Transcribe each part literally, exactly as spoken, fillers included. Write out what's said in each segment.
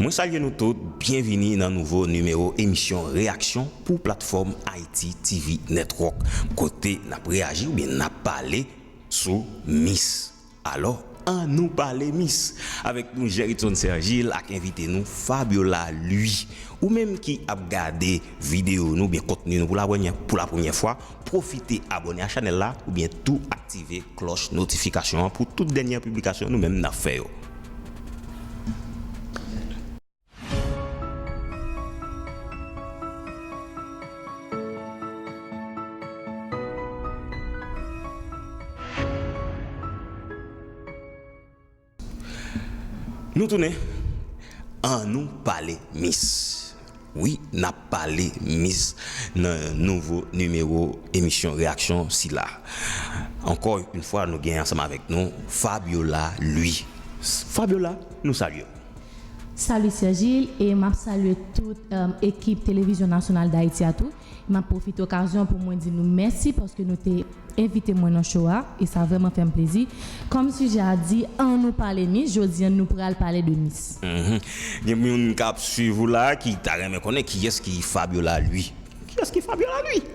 Mwen salye nou tout, byenvini nan nouvo nimewo emisyon Reyaksyon pou platfòm Haiti T V Network, kote n ap reyaji oubyen n ap pale sou Miss. Alò, annou pale Miss. Avèk nou, Jeritson Sergil ak envite nou, Fabiola Louis. Ou menm ki ap gade videyo nou, oubyen kontni nou pou la premyè, pou la premyè fwa, pwofite abòne a chanèl la, oubyen tou aktive klòch notifikasyon an pou tout dènye piblikasyon nou menm n ap fè yo. Nou tounen, annou pale Miss. Wi, n ap pale Miss nan nouvo nimewo emisyon Reyaksyon sila. Ankò yon fwa, nou gen ansanm avèk nou Fabiola Louis. Fabiola, nou salye w. Salut Sergil, e m ap salye tout um, ekip Televizyon Nasyonal Dayiti a tou. M ap pwofite okazyon pou mwen di nou mèsi paske nou te envite mwen nan show a, e sa vrèman fè m plezi. Kòm sijè a di, annou pale Miss, jodi a nou pral pale de Miss. Mhm. Gen moun k ap swiv ou la ki ta renmen konnen kiyès ki Fabiola Louis. Kiyès ki Fabiola Louis?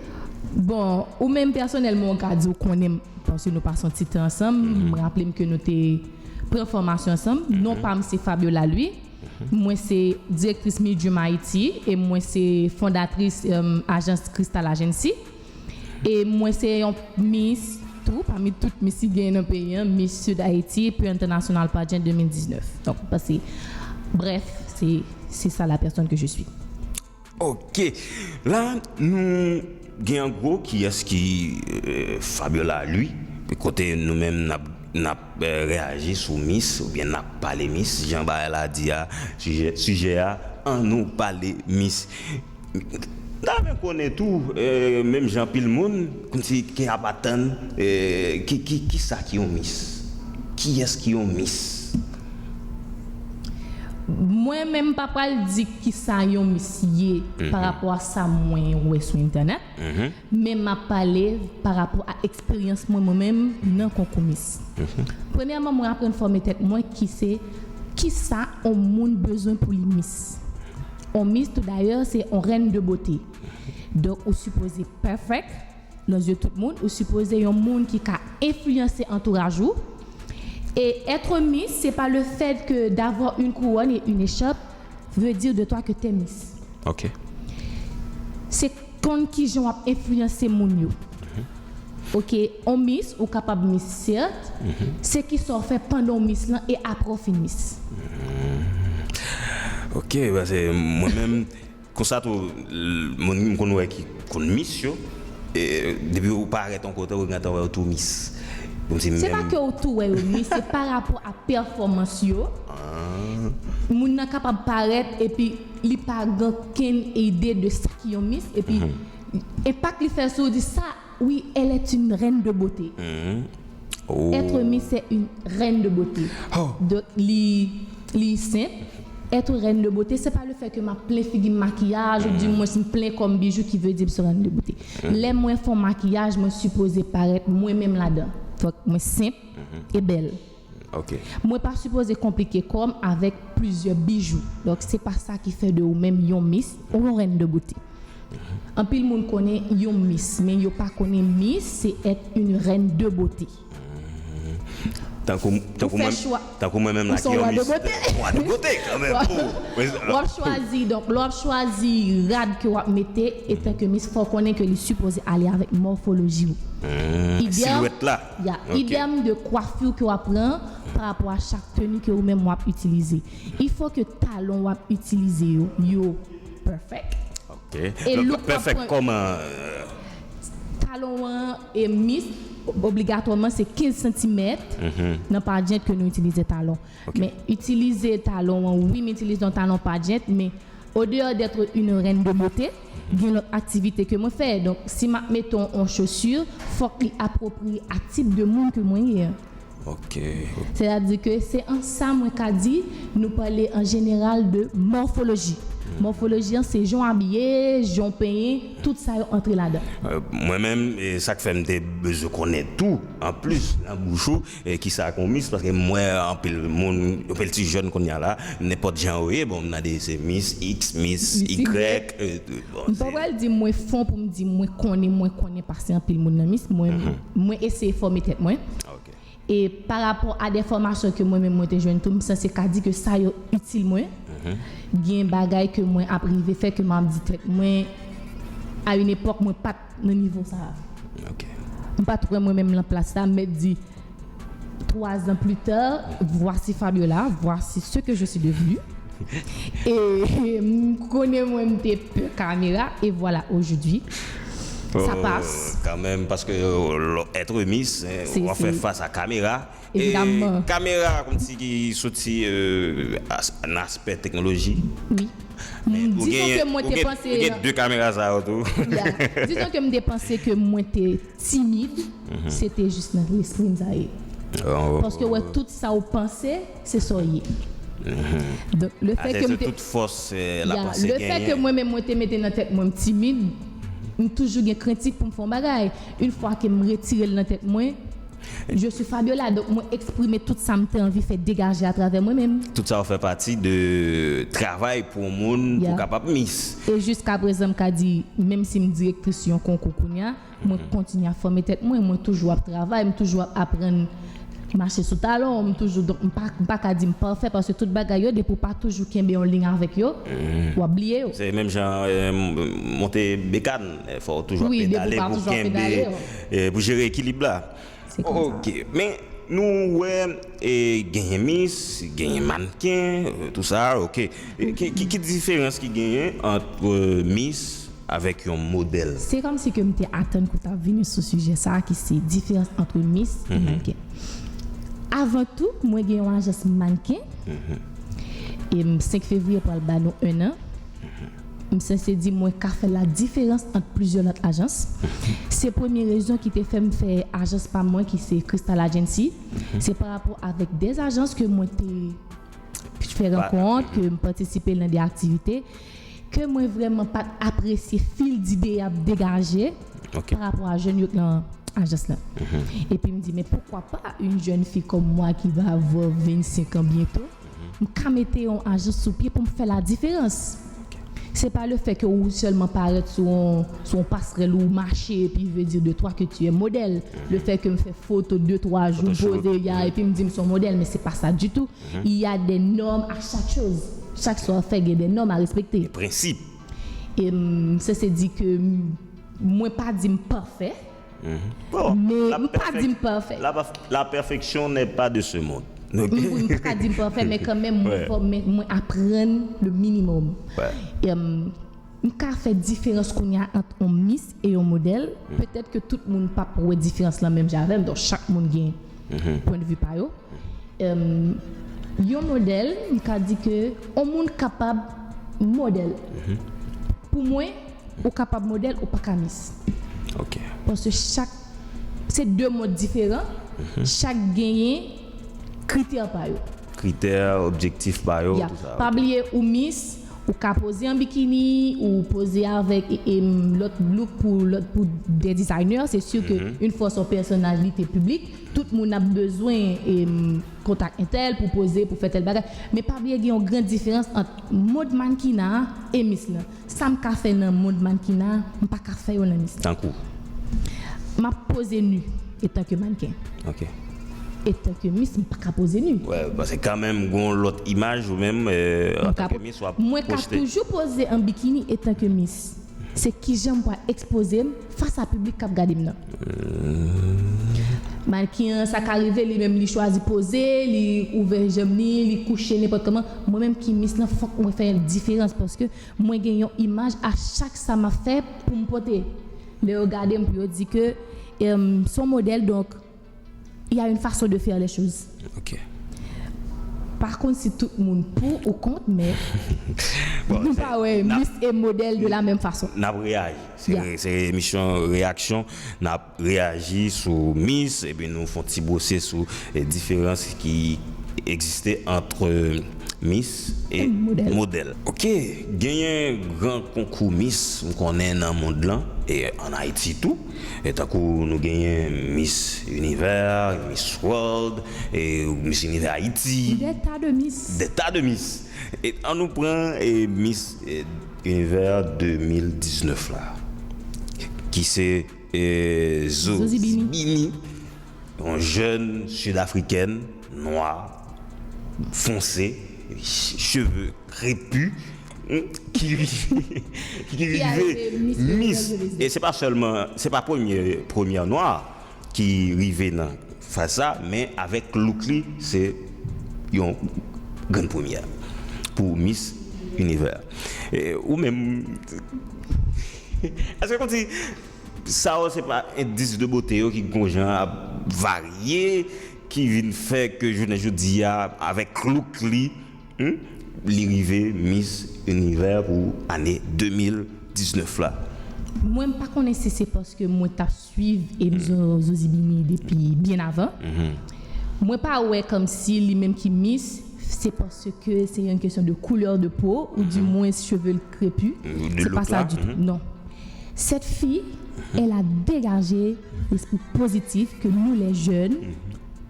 Bon, ou menm pèsonèlman ou ka di ou konnen m paske nou pase yon ti tan ansanm. M raple m ke nou te pran fòmasyon ansanm. Non pa m se Fabiola Louis. Mwen se direktris Medium Haiti e mwen se fondatris um, ajans Crystal Agency. E mwen se yon Miss tou, pami tout Miss ki genyen nan peyi an, Miss Sud Haiti, puis International Pageant de mil diznèf. Donk, pase, bref, se se sa la personne que je suis. Ok, la nou gen an gwo kiyès ki euh, Fabiola Louis, kote nou menm n ap n ap euh, reyaji sou Miss oubyen n ap pale Miss, jan bagay la di a, sijè sijè a, annou pale Miss. N ta renmen konnen tou, euh, menm jan anpil moun, kòmsi ki ap atann, euh, ki, ki, ki sa ki yon Miss? Kiyès ki yon Miss? Mwen menm m pa pral di kisa yon Miss ye pa rapò a sa mwen wè sou entènèt, men m ap pale pa rapò a eksperyans mwen mwen menm nan konkou Miss. Premyèman, mwen aprann fòme tèt mwen ki se kisa yon moun bezwen pou li Miss. Yon Miss tou dayè se yon rèn de bote. Donk ou sipoze perfect nan zye tout moun, ou sipoze yon moun ki ka enfliyanse antouraj ou. Et être Miss, c'est pas le fait que d'avoir une couronne et une écharpe veut dire de toi que t'es Miss. Ok. Se konn kijan w ap enfliyanse moun yo. Ok, on Miss, ou kapab Miss sèt, se kisa w fè pandan w Miss lan e apre w fin Miss. Ok, paske mwen menm, Konsa tou, moun m konn wè ki konn Miss yo, depi ou parèt yon kote, ou gentan wè ou tou Miss. Se pa ke ou tou wè yo Miss, se pa rapò a pèfòmans yo. Moun nan kapab parèt epi li pa gen okenn ide de sa ki yon Miss, epi enpak li fè sou ou di sa, oui, elle est une reine de beauté. Être Miss, c'est une reine de beauté. Donk, li, li senp. Être reine de beauté, c'est pas le fait que m ap plen figi m makiyaj, ou di mwens m plen kò m bijou ki vle di m se reine de beauté. Lè mwen fè yon makiyaj, mwen sipoze parèt mwen menm ladan. Fòk mwen senp e bèl. Mwen pa sipoze konplike kò m avèk plizyè bijou. Donk, se pa sa ki fè de ou menm yon Miss ou yon reine de beauté. Anpil moun konnen yon Miss, men yo pa konnen Miss se être une reine de beauté. Tankou tankou mwen tankou mwen menm la ki yon Miss. Wa de bote kanmenm. W ap chwazi, donk lè w ap chwazi rad ke w ap mete etanke Miss, fò w konnen ke li sipoze ale avèk mòfoloji w. Idèm, silwèt la. Ya, idèm de kwafi ke w ap pran pa rapò a chak teni ke ou menm w ap itilize. Il faut que talon w ap itilize yo, yo perfect. E look w ap pran. Perfect kòman? Talon an e Miss, obligatwaman se kenz santimèt nan pageant ke nou itilize talon. Men itilize talon an, wi, m itilize yon talon pageant, men au dehors d'être une reine de beauté, gen lòt aktivite ke mwen fè. Donk, si m ap mete yon, yon chaussure, fòk li apwopriye a tip de moun ke mwen ye. Ok. Sètadi ke se an sa mwen ka di, nou pale an jeneral de mòfoloji. Mòfoloji an se jan w abiye, jan w penyen, tout sa yo antre ladan. Mwen menm, e sa k fè m te bezwen konnen tou, anplis, nan bouch ou, e kisa k yon mis, paske m wè anpil moun, anpil ti jèn kounye a la, nenpòt jan yo ye, bon, m tande se mis X, mis Y, e, bon, m pa pral di mwen fon pou m di mwen konnen, mwen konnen pase anpil moun nan mis, mwen, mwen eseye fòme tèt mwen. E pa rapò a de fòmasyon ke mwen menm mwen te jwenn tou, m sanse ka di ke sa yo itil mwen. Gen bagay ke mwen ap rive fè ke m ap di tèt mwen, a yon epòk mwen pa t nan nivo sa a. M pa t wè mwen menm nan plas sa, m mèt di, trois ans plus tard, voici Fabiola, voici ce que je suis devenue. E m konnen mwen m te pè kamera, e vwala ojodi. Sa pas. Kanmenm, paske, euh, lè w èt mis, w ap fè fas a kamera. E kamera kòmsi ki soti, euh, nan aspè teknoloji. Wi. Dizon ke mwen te panse. Ou gen de kamera sa yo tou. Dizon ke m te panse ke mwen te timid, se te jis nan lespri m sa ye. Paske w wè tout sa w panse, se sa w ye. Donk, lefètke m te. Tout fòs, lefètke mwen menm mwen te mete nan tèt mwen m timid, m toujou gen krentif pou m fè yon bagay. Yon fwa ke m retire l nan tèt mwen, je suis Fabiola, donk mwen eksprime tout sa m te anvi fè degaje atravè mwen menm. Tout sa yo fè pati de travay pou yon moun pou w kapab mis. E jiskaprezan m ka di, menm si m direktris yon konkou kounye a, mwen kontinye ap fòme tèt mwen, mwen toujou ap travay, m toujou ap aprann mache sou talon, m toujou, donk m pa, m pa ka di m pafè, paske tout bagay yo, depi w pa toujou kenbe yon liy avèk yo, w ap bliye yo. Se menm jan monte bekàn, fò w toujou ap pedale pou kenbe, pou jere ekilib la. Ok, men nou wè, genyen mis, genyen mannken, tou sa, ok. Ki diferans ki genyen ant mis avèk yon modèl? Se kòmsi ke m te atann ke w t ap vini sou sijè sa a ki se diferans ant mis e mannken. Avan tou, mwen gen yon ajans mannken. E m senk fevriye pral ba nou en an. M sanse di mwen ka fè ladiferans ant plizyè lòt ajans. Se premye rezon ki te fè m fè ajans pa mwen ki se Crystal Agency. Se pa rapò avèk de ajans ke mwen te fè rankont, ke m patisipe nan de aktivite, ke mwen vrèman pa t apresye fil dide y ap degaje pa rapò a jèn yo k nan ajans lan. Epi m di, mais pourquoi pas une jeune fille comme moi qui va avoir vingt-cinq ans bientôt, m ka mete yon ajans sou pye pou m fè ladiferans. Se pa lefètke ou sèlman parèt sou yon, sou yon pasrèl ou mache epi vle di de twa ke tu es modèl. Lefètke m fè foto de twa jou, m poze ya, epi m di m se yon modèl, men se pa sa ditou. Il y a des normes à chaque chose. Chak sa w ap fè gen de nòm a respekte. Prensip. E m sanse di ke mwen pa di m pafè, men m pa di m pafè. La perfection n'est pas de ce monde. M pa ka di m pafè, men kanmenm mwen fò, mwen aprann le minimum. M ka fè diferans kounye a ant yon mis e yon modèl. Petèt ke tout moun p ap wè diferans lan menm jan avè m, donk chak moun gen pwendvi pa yo. Yon modèl, m ka di ke yon moun kapab modèl. Pou mwen, ou kapab modèl, ou pa ka mis. Paske chak, se de mond diferan, chak genyen kritè pa yo. Kritè, objektif pa yo, tout sa. Pa bliye, ou mis, ou ka poze an bikini, ou poze avèk lòt look pou lòt, pou de designer. Se si ke yon fwa se yon pèsonalite piblik, tout moun ap bezwen kontak entèl pou poze, pou fè tèl bagay. Men pa bliye gen yon gran diferans ant mond mannkina a e mis lan. Sa m ka fè nan mond mannkina a, m pa ka fè yo nan mis lan. Tankou? M ap poze ni etanke mannken. Ok. Etanke mis, m pa ka poze ni. Wè, paske kanmenm gen yon lòt imaj ou menm, antanke mis, w ap pwojte. Mwen ka toujou poze an bikini etanke mis. Se kijan m pral ekspoze m fas a piblik k ap gade m nan. Mannken an, sa ka rive li menm li chwazi poze, li ouvè janm li, li kouche nenpòt kòman. Mwen menm ki mis lan, fòk mwen fè diferans paske mwen gen yon imaj a chak sa m ap fè pou m pote. Lè yo gade m pou yo di ke se yon modèl, donk il y a une façon de faire les choses. Ok. Pa konn si tout moun pou ou kont, men nou pa wè mis e modèl de la menm fason. N ap reyaji. Se emisyon reyaksyon. N ap reyaji sou mis, epi nou fè yon ti bwose sou diferans ki egziste ant Miss e modèl. Ok, genyen gran konkou Miss m konnen nan mond lan, e ann Ayiti tou. E tankou nou genyen Miss Univers, Miss World, e Miss Univers Haïti. Des tas de Miss. Des tas de Miss. E ann nou pran e Miss e, Univers de mil diznèf la, ki se e, Zozibini. Zozibini, yon jèn sid afrikèn, nwa, fonse, cheve krepi, ki, ki rive Miss. E se pa sèlman, se pa premye, premyè nwa ki rive nan faz sa, men avèk look li, se yon grenn premyè pou Miss Univers. E, ou menm, èske kòmsi sa yo se pa endis de bote yo ki gon jan ap varye, ki vin fè ke jounen jodi a, avèk look li, hmm, li rive Miss Univers pou ane de mil diznèf la? Mwen, m pa konnen si se paske mwen t ap swiv Emzo Zozibini depi byen avan. Mwen pa wè kòmsi li menm ki Miss, se paske se yon kesyon de couleur de peau, ou dimwens cheve l krepi. Se pa sa ditou, non. Cette fille, elle a dégagé l'esprit positif que nous, les jeunes,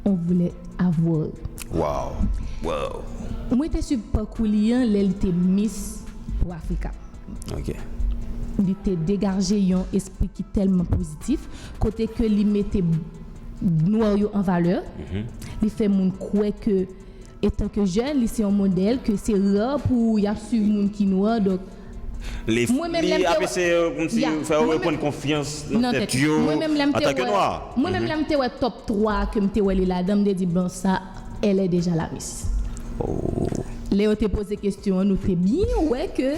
on voulait avoir. Wow. Wow. Mwen te swiv pakou li an lè li te Miss pou Afrika. Ok. Li te degaje yon espri ki tèlman pozitif, kote ke li mete nwa yo an valè. Li fè moun kwè ke, etan ke jèn, li se yon modèl, ke se ra pou y ap swiv moun ki nwa. Donk, mwen menm, lè m te ap eseye kòmsi fè yo reprann konfyans nan tèt yo antanke nwa. Mwen menm, lè m te wè top twa ke m te wè li ladan, m te di, bon, sa, elle est déjà la Miss. Lè yo te poze kesyon an, nou te byen wè ke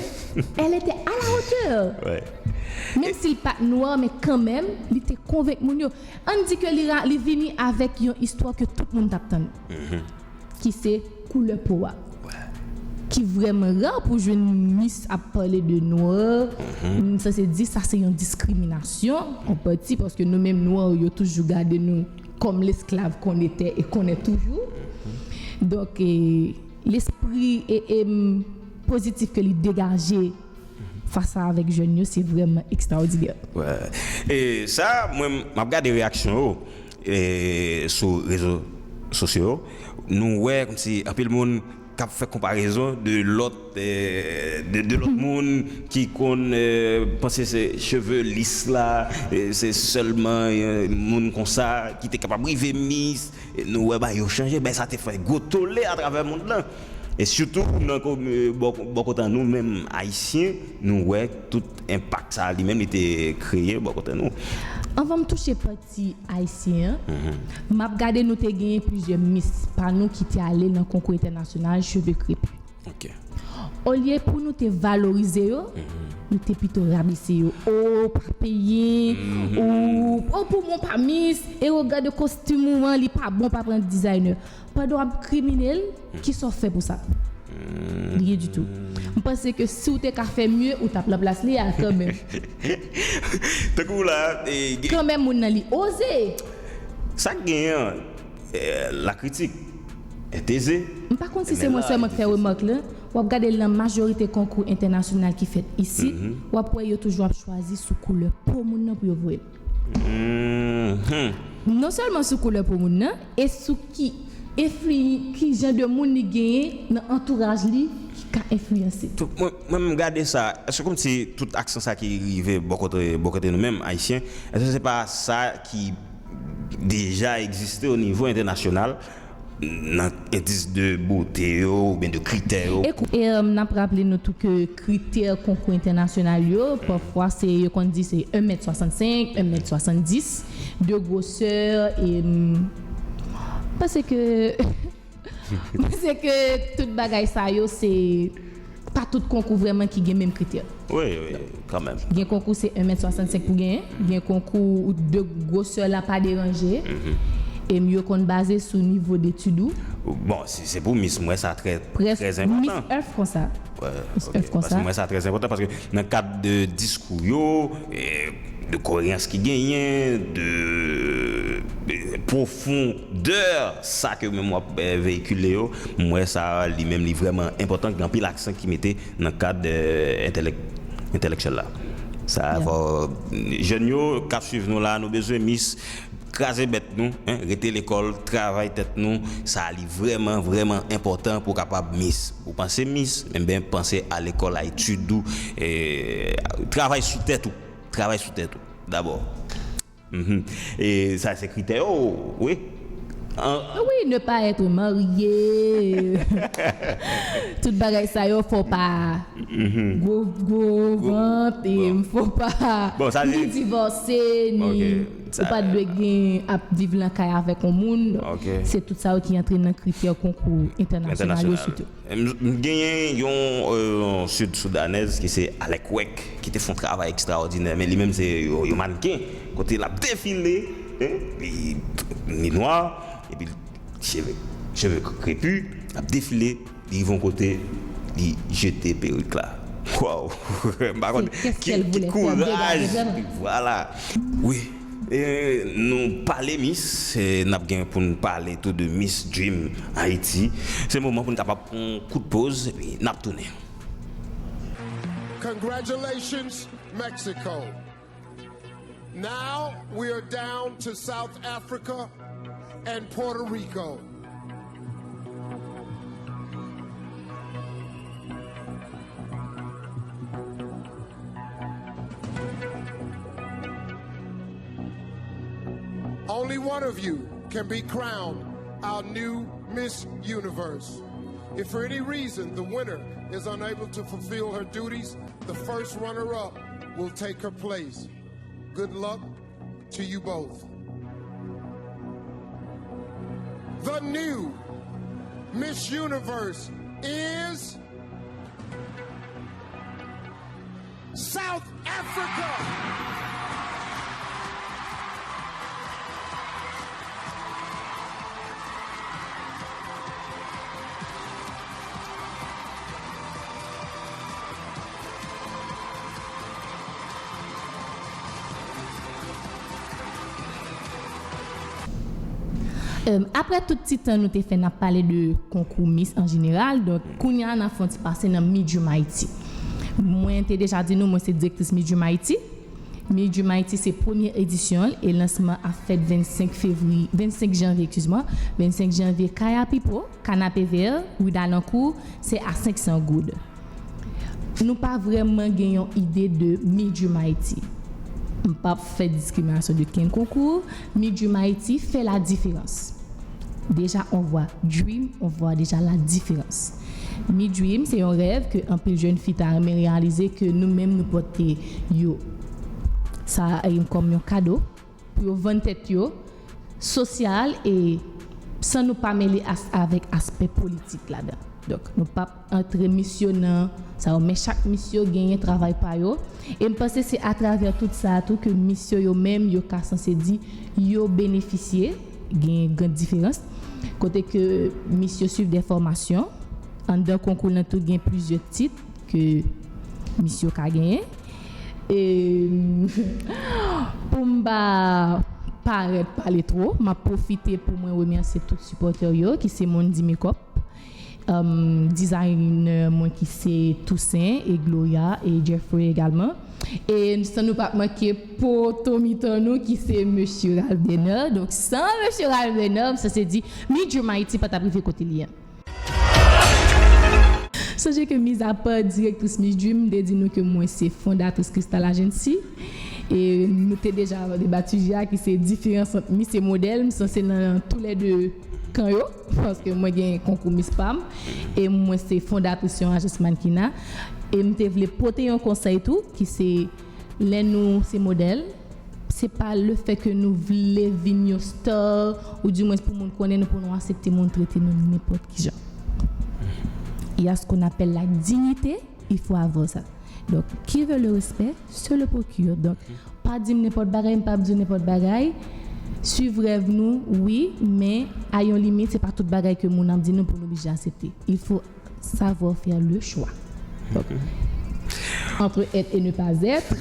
elle était à la hauteur. Menm si l pa t nwa, men kanmenm, li te konvenk moun yo. Ann di ke li, li vini avèk yon istwa ke tout moun t ap tann, ki se koulè po a. Ki vrèman ra pou jwenn Miss ap pale de nwa. M sanse di sa se yon diskriminasyon, an pati, paske nou menm nwa yo toujou gade nou kòm lesklav qu'on était et qu'on est toujours. Donk, e, lespri e, e, m, pozitif ke li degaje fas a avèk jèn yo, se vrèman ekstraòdinè. E sa, mwen, m ap gade reyaksyon yo, e, sou rezo sosyo yo. Nou wè kòmsi anpil moun k ap fè konparezon de lòt, e, de, de lòt moun ki konn, e, panse se cheve lis la, e, se sèlman, e, moun konsa ki te kapab rive Miss. E nou wè bagay yo chanje, bagay sa te fè gwo tole atravè mond lan. E sitou nan ko-, e, bò, bò kote nou menm Ayisyen, nou wè tout enpak sa li menm li te kreye bò kote nou. Anvan m touche pati ayisyen an, m ap gade nou te genyen plizyè Miss pa nou ki te ale nan konkou entènasyonal cheve krepi. Olye pou nou te valorize yo, nou te pito rabese yo. O, pa peye, o, o, pou mwen pa Miss, e o, gade kostim ou an, li pa bon, pa pran designer. Pandan w ap krimine l, kisa w fè pou sa? Rien du tout. M panse ke si w te ka fè mye, ou t ap nan plas li a kanmenm. Tankou la, e, gen kanmenm, moun nan li oze. Sa k genyen an, e, la critique est aisée. M pa konn si se mwen sèlman k fè remak la. W ap gade l nan majorite konkou entènasyonal ki fèt isit, w ap wè yo toujou ap chwazi sou koulè po moun nan pou yo voye l. Non sèlman sou koulè po moun nan, e sou ki enfli-, ki jan de moun li genyen nan antouraj li ki ka enfliyanse. Tout, mwen, mwen, m gade sa, èske kòmsi tout aksan sa ki rive bò kote, bò kote nou menm, Ayisyen, èske se pa sa ki deja egziste o nivo entènasyonal, nan endis de bote yo, oubyen de kritè yo? E, e, n ap raple nou tou ke kritè konkou entènasyonal yo, pafwa, se, yo konn di se en mèt swasannsenk, en mèt swasanndis de gwosè, e, m panse ke, m panse ke tout bagay sa yo, se pa tout konkou vrèman ki gen menm kritè. Wi, wi, kanmenm. Gen konkou se en mèt swasannsenk pou genyen, gen konkou de gwosè la pa deranje, e m yo konn baze sou nivo detid ou. Bon, si se pou Miss, m wè sa trè, trè enpòtan. Miss Earth konsa. Wè, Miss Earth konsa. Paske m wè sa trè enpòtan, paske nan kad de diskou yo, e, de koerans ki genyen, de, de pwofondè sa ke menm w ap, e, veyikile yo, m wè sa li menm li vrèman enpòtan, gen anpil aksan ki mete nan kad, e, entèlèk-, entèlektyèl la. Sa, fò, jèn yo k ap swiv nou la, nou bezwen Miss, kraze bèt nou, en, rete lekòl, travay tèt nou, sa li vrèman, vrèman enpòtan pou w kapab Miss. Ou panse Miss, enben, panse a lekòl, a etid ou, e, travay sou tèt ou, travay sou tèt ou, dabò. Mhm. E sa se kritè yo, wi. An- Oui, ne pas être marié. Tout bagay sa yo, fò pa gwo, gwo vant, e fò pa ni divòse, ni ou pa dwe gen ap viv nan kay avèk yon moun. Se tout sa yo ki antre nan kritè konkou entènasyonal yo sitou. M, m genyen yon, e, Sid Soudanèz ki se Alek Wek, ki te fè yon travay ekstraòdinè, men li menm se yon, yon mannken, kote l ap defile, en, li, li nwa, epi cheve, cheve krepi, l ap defile, li rive yon kote, li jete perik la. Waw! M pa konn ki, ki kouraj! Vwala! Wi. E, nou pale Miss, e, n ap gen pou n pale tou de Miss Dream Haiti. Se moman pou n kapab pran yon kout poz, epi n ap tounen. Congratulations, Mexico. Now we are down to South Africa and Puerto Rico. Only one of you can be crowned our new Miss Universe. If for any reason the winner is unable to fulfill her duties, the first runner up will take her place. Good luck to you both. The new Miss Universe is South Africa. Aprè tout ti tan nou te fè n ap pale de konkou Miss an jeneral, donk kounye a n ap fè yon ti pase nan Miss Dream Haiti. Mwen te deja di nou, mwen se direktris Miss Dream Haiti. Miss Dream Haiti se premye edisyon l e lansman ap fèt vennsenk fevriye, vennsenk janvye, eskize mwen, vennsenk janvye Kaya Pipo, Kanapevè, ri Dalankou, se a senk san goud. Nou pa vrèman gen yon ide de Miss Dream Haiti. M p ap fè diskriminasyon de kenn konkou. Miss Dream Haiti fè la diferans. Deja, on voit dream, on voit déjà la différence. Miss Dream, se yon rèv ke anpil jèn fi ta renmen reyalize ke nou menm nou pote yo sa, e, kòm yon kado pou yo vann tèt yo, sosyal e san nou pa mele as, avèk aspè politik ladan. Donk, nou p ap antre Miss yo nan sa yo, men chak Miss yo genyen travay pa yo. E m panse se atravè tout sa a tou ke Miss yo, yo menm, yo ka sanse di yo benefisye, gen gran diferans. Kote ke Miss yo swiv de fòmasyon. Anndan konkou lan tou gen plizyè tit ke Miss yo ka genyen. E pou m pa parèt pale twò, m ap pwofite pou mwen remèsye tout sipòtè yo, ki se Mondy Makeup, um, dizayner mwen ki se Toussaint e Gloria e Jeffrey egalman. E san nou pa manke poto mitan nou ki se Mesye Ralph Bernard. Donk san Mesye Ralph Bernard, m sanse di Miss Dream Haiti pa t ap rive kote li ye. Sonje ke mizapa direktris Miss Dream, m te di nou ke mwen se fondatris Crystal Agency. E nou te deja debat sijè a ki se diferans ant Miss e modèl. M sanse nan toulède kan yo, paske mwen gen konkou Miss pa m. E mwen se fondatris yon ajans mannequinat. E m te vle pote yon konsèy tou, ki se lè nou se modèl, se pa lefètke nou vle vin yon star, oudimwens pou moun konnen nou, pou nou aksepte moun trete nou nenpòt ki jan. Il y a ce qu'on appelle la dignité, il faut avoir ça. Donc, qui veut le respect, se le procure. Donk, pa di m nenpòt bagay, m p ap di w nenpòt bagay. Swiv rèv nou, wi, men a yon limit, se pa tout bagay ke moun ap di nou pou nou oblije aksepte. Il faut savoir faire le choix. Donc, entre être et ne pas être,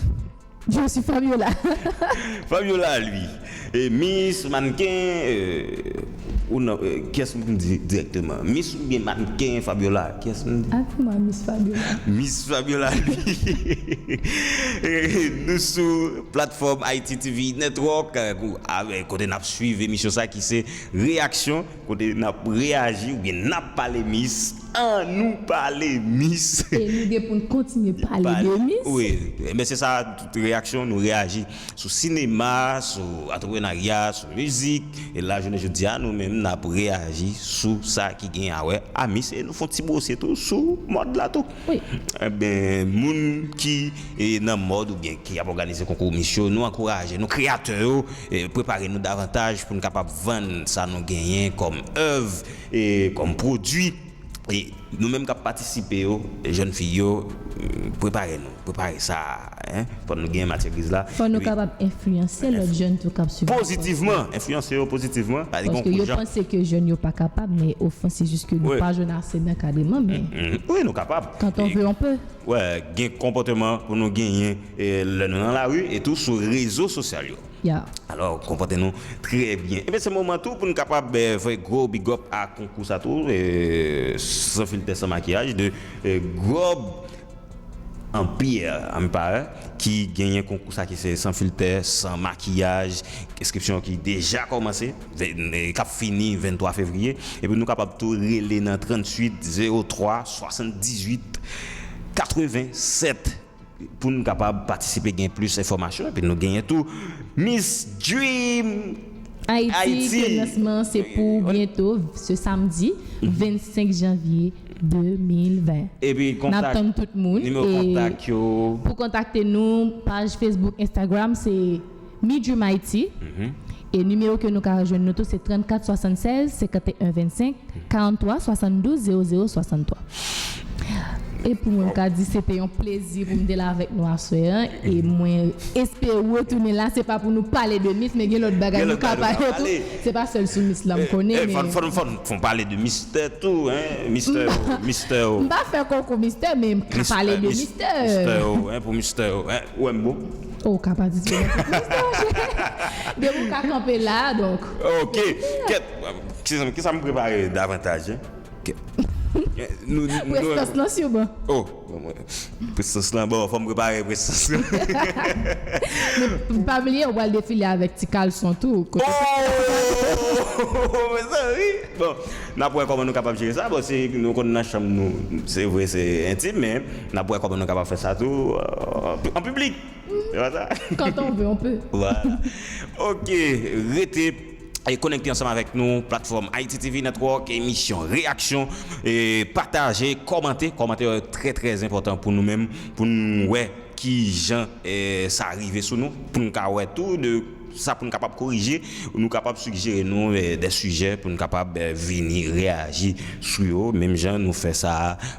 je suis Fabiola. Fabiola, lui, e Miss, mannken, e, ou nan, e, kiyès m di dirèkteman? Miss oubyen mannken Fabiola? Kiyès m di? Apre mwen, Miss Fabiola. Miss Fabiola, lui. E, nou sou platfòm I T T V Network, e, kou- avè- kote n ap swiv emisyon sa ki se reyaksyon, kote n ap reyaji oubyen n ap pale Miss. An nou pale Miss. E nou gen pou n kontinye pale de Miss. Wi, men se sa, tout reyaksyon, nou reyaji sou sinema, sou antreprenarya, sou mizik. E la jounen jodi a, nou menm n ap reyaji sou sa ki gen a wè a Miss. E nou fè yon ti bwose tou sou mòd la tou. Wi. Ebyen, moun ki e, nan mòd oubyen ki ap òganize konkou Miss yo, nou ankouraje nou, kreyatè yo, e, prepare nou davantaj pou n kapab vann sa nou genyen kòm èv, e, kòm pwodui. E nou menm k ap patisipe yo, jèn fi yo, mm, prepare nou, prepare sa, en, fò nou gen matyè griz la. Fò nou kapab enfliyanse lòt jèn tou k ap swiv. Pozitivman, enfliyanse yo pozitivman. Paske yo panse ke jèn yo pa kapab, men ofan se jis ke nou pa jwenn ase d'ankadreman, men wi, nou kapab. Quand on veut, on peut. Wè, gen konpòteman pou nou genyen, e, lè nou nan lari e tou sou rezo sosyal yo. Ya. Alò, konpòte nou trè byen. Ebyen, se moman tou pou n kapab, e, fè gwo big up a konkou sa tou, e, San Filtè San Makiyaj de, e, Gob Empire, Empire, ki genyen konkou sa ki se San Filtè San Makiyaj, enskripsyon ki deja kòmanse, k ap fini venntwa fevriye. Epi nou kapab tou rele nan tranntuit zewo twa swasanndizuit katrevennsèt pou n kapab patisipe, gen plis enfòmasyon. Epi nou genyen tou Miss Dream Ayiti, ke lansman se pou byento, se samdi vennsenk janvye de mil ven. Epi N ap tann tout moun. Nimewo kontak yo. Pou kontakte nou, paj Facebook, Instagram, se Mi Dream Ayiti. E nimewo ke nou ka jwenn nou tou se trannkat swasannsèz senkanteyen vennsenk, karanntwa swasanndouz zewo zewo swasanntwa. E pou mwen, m ka di se te yon plezi pou m te la avèk nou aswè an. E mwen espere w retounen la, se pa pou nou pale de Miss, men gen lòt bagay nou ka pale tou. Se pa sèl sou Miss la m konnen, men. Fò n pale de Mister tou, en. Mister, Mister. M pa fè konkou Mister, men m ka pale de Mister. Mister, en, pou Mister, en. Ou wè m bon? Ou ka patisipe nan tout Mister, chè. Depi w ka kanpe la, donk. Ok. Kèt, kisa m prepare davantaj, en? Prestans lan siman. Oh, prestans lan, bon, fò m prepare prestans lan. Pa bliye, ou pral defile avèk ti kalson tou. Oh! Mezanmi. Bon, n ap wè kòman nou kapab jere sa. Bon, se nou konn nan chanm nou, se vre, se entim, men n ap wè kòman nou kapab fè sa tou, euh, an piblik. Se pa sa? Quand on veut, on peut. Voilà. Ok, rete e konekte ansanm avèk nou, platfòm I T T V Network, emisyon Reyaksyon, e pataje, kòmante. Kòmantè yo trè, trè enpòtan pou nou menm, pou nou wè kijan, e, sa rive sou nou, pou nou ka wè tou de sa pou nou kapab korije, nou kapab sijere nou, e, de sijè pou nou kapab, e, vini reyaji sou yo, menm jan nou fè sa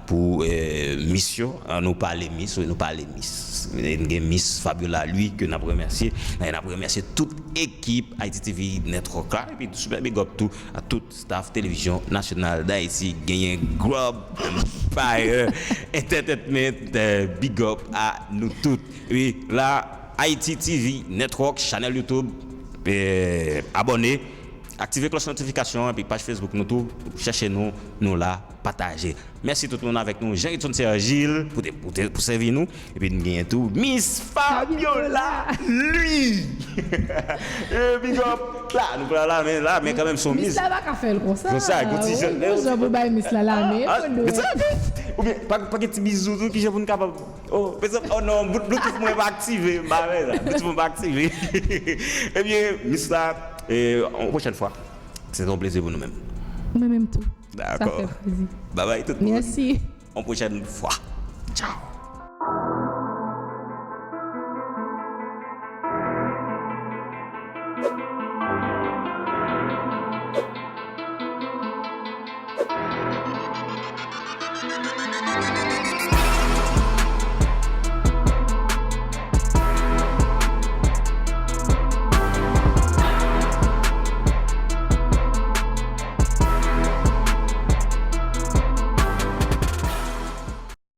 pou, e, Miss yo. An nou pale Miss, wi, nou pale Miss. N gen Miss Fabiola, lui, ke n ap remèsye. N ap remèsye tout ekip I T T V Network la, epi super big up tou a tout staff Télévision Nationale d'Haïti, genyen Gob Empire Entertainment, eh, big up a nou tout. Epi la, I T T V Network, chanèl YouTube, eh, abòne, aktive klòch notifikasyon, epi paj Facebook nou tou, chèche nou, nou la, pataje. Mèsi tout moun avèk nou. Jean Edson Sergil pou, te, pou, te, pou sèvi nou. Epi n genyen tou Miss Fabiola, lui. Eh, big up. La, nou pran la, men la, men kanmenm son Miss. Miss la pa ka fè l konsa. Konsa, gon ti jan. Gon jan pou bay Miss la la, men. Oubyen, pa, pa gen ti bizou tou, kijan pou n kapab. Oh, pezan, oh non, Bluetooth mwen pa aktive, m pa wè la. Bluetooth mwen pa aktive. Ebyen, Miss la, eh, yon pwochèn fwa. Se yon plezi pou nou menm. Mwen menm tou. Dakò. Sa fè plezi. Babay tout moun. Mèsi. Yon pwochèn fwa. Tchaw.